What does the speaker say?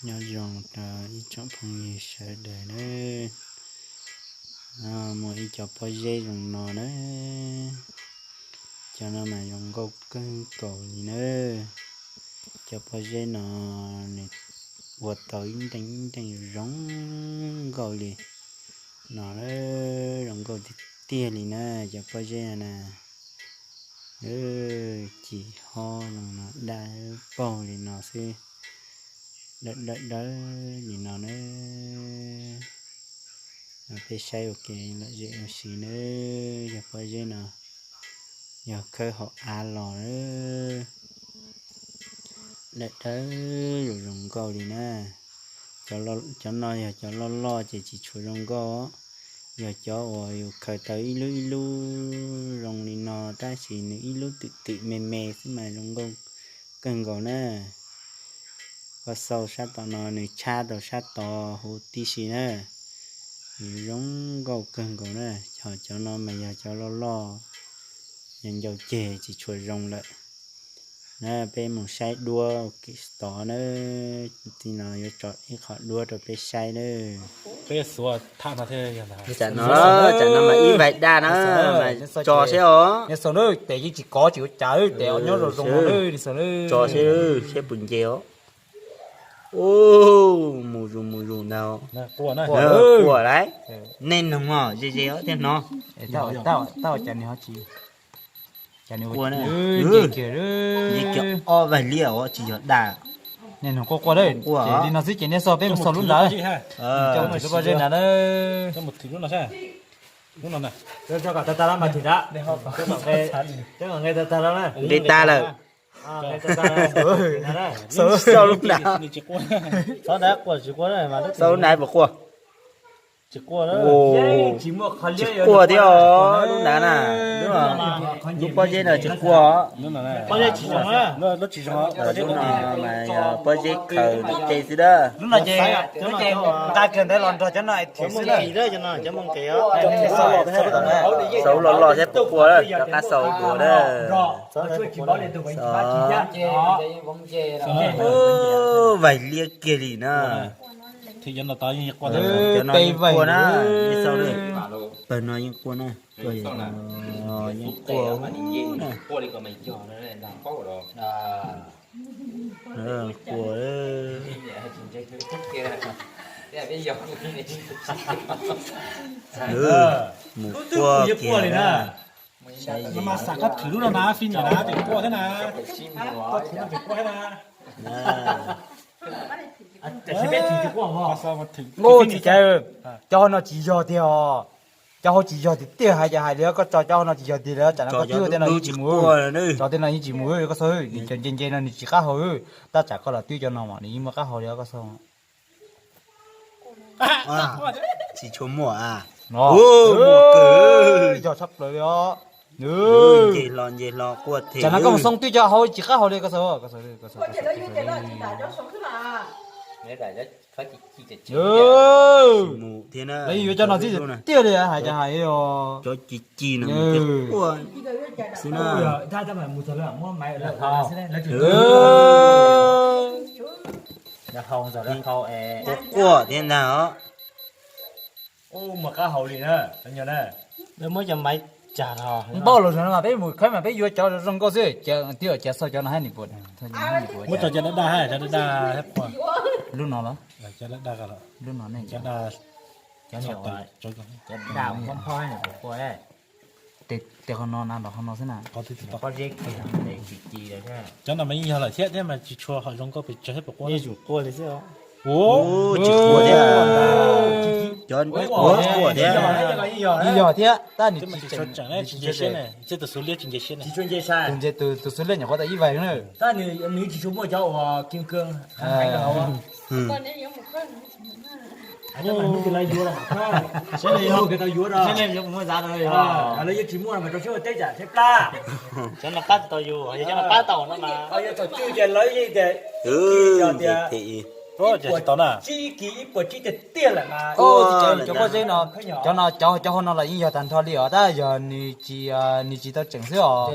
Nyob zoo rau ib tsoom phooj ywg sawv daws nawb. Muaj ib co pob zeb zoo no na. Cov no mas zoo nkauj kawg nkaus li na. Cov pob zeb no nws ua tau ib nteej ib nteej zoo nkauj li no, zoo nkauj tiag tiag li na. Cov pob zeb no na, ci ho zoo no daj paug li no xwb, dawb dawb dawb li no na. Peb saib ua ke lom zem ua si nawb. Yog pob zeb no yog khawb hauv av los na, dawb dawb zoo zoo nkauj li na. Cov no yog cov loj loj ces tsis tshua zoo nkauj, yog cov uas yus khaws tau ib lub ib lub zoo li no tab sis nws ib lub twm twm me me xwb mas zoo nkauj kawg nkaus na. Koj xauj sab tom no nws tshab tau sab tod huv tib si na, nws zoo nkauj kawg nkaus na. Ho cov no mas yog cov loj loj, yog ncau ceg tsis tshua zoo lawm. Na peb mus saib duab ua ke tod na, tij no yuav tso ib qho duab rau peb saib na. Peb xuav tham no thiab. Tam no, tam no mas ib vais daj na, mas tso seb os. Tes yeej tsis kov tsis ua cas, tes nyob zoo zoo no, tso seb seb puas nce os. Mus zus mus zus ntag. Quaj lawm, nej noog os, ze ze os thiaj hnov. Quaj na, nce kiag ob vaig liaj os, tsis yog daj. Nej noog quaj quaj, li no xwb ces nej xauj, peb mus xauj lub ntawd. Coj mus thim lub pob zeb ntawd. Nqis tag lawm. Xauj lub ntawd. Xauj lub ntawd puas quaj? Tsis quaj thiab os, lub ntawd na, lub pob zeb ntawd tsis quaj. Lub no mas yog pob zeb khaws nqe xwb dab. Nqa kiag ntawd los nrog cov no thim xwb. Xauj loj loj thiab puas quaj, rov qab xauj dua na. Vaig liab kiag li na. Cov no yeej quaj na, pawg no yeej quaj na. Yeej quaj na. Quaj. Mus quaj kiag na. Mas xam koj thwm lub no na, fij nim na, ces quaj thiab na. Koj thwm no ces quaj thiab na. Cov hauv no tsis yog tiag os. Cov hauv tsis yog tiag tiag, hais cas hais li, koj tso cov hauv no tsis yog tiag li, tsam no koj twb ua tej no yeej tsis mus. Tso tej no yeej tsis mus, koj xauj, nws cov nce nce no nws tsis qab hau, tab tsam koj los twb cov no mas nws yeej muaj qab hau li koj xauj. Tsis tshua muaj a. Yog tshaj plaws li os. Nce hlo nce hlo quaj them. Tsam no koj mus xauj twb cov hauv tsis qab hau li koj xauj. Mus thiab na. Lawv yuav cov no txij tiag li hais cas hais os. Cov ci ci no mus thiab quaj xwb na. Quaj quaj thiab ntag os. Muab cov maiv tsag los. Npauj los no mas peb mus khawb mas peb yuav cov zoo nkauj xwb, twb cav xauj cov no hab nim puas. Muab cov daj daj, cov daj daj. Lub no los? Lub no ne. Cov daj, cov daj phob phob nim puas quaj. Tes qhov no na, los qhov no xwb na. Pob zeb kiag, tes ci ci lawm thiab. Cov no mas yeej yog lawm thiab, thiab mas tsis tshua hom zoo nkauj pes tsawg thiab puas quaj. Yeej tseem quaj li xwb os. Tsis quaj thiab. Cov quaj thiab. Yeej yog thiab, tab nws tsis tseem, nws tsis nce siab ne. Tus xub liab tsis nce siab ne. Tus nce, tus xub liab nyuam qhuav tau ib vais na. Tab nws tsis tshua muaj cov uas kiag kawg. Lawv yuav tsis muaj mas rau siab ua teb tsam siab plab. Cov no pab tsis tau yus, yog cov no pab tau no mas. Yog thaum twg ces lawv yeej tias, tias ib puas tsib kis ib puas tsib tiag tiag lawm mas. Cov pob zeb no, cov no, cov hauv no los yeej yog tag nrho li os, tab yog nws tsis, nws tsis tau tseem xwb os.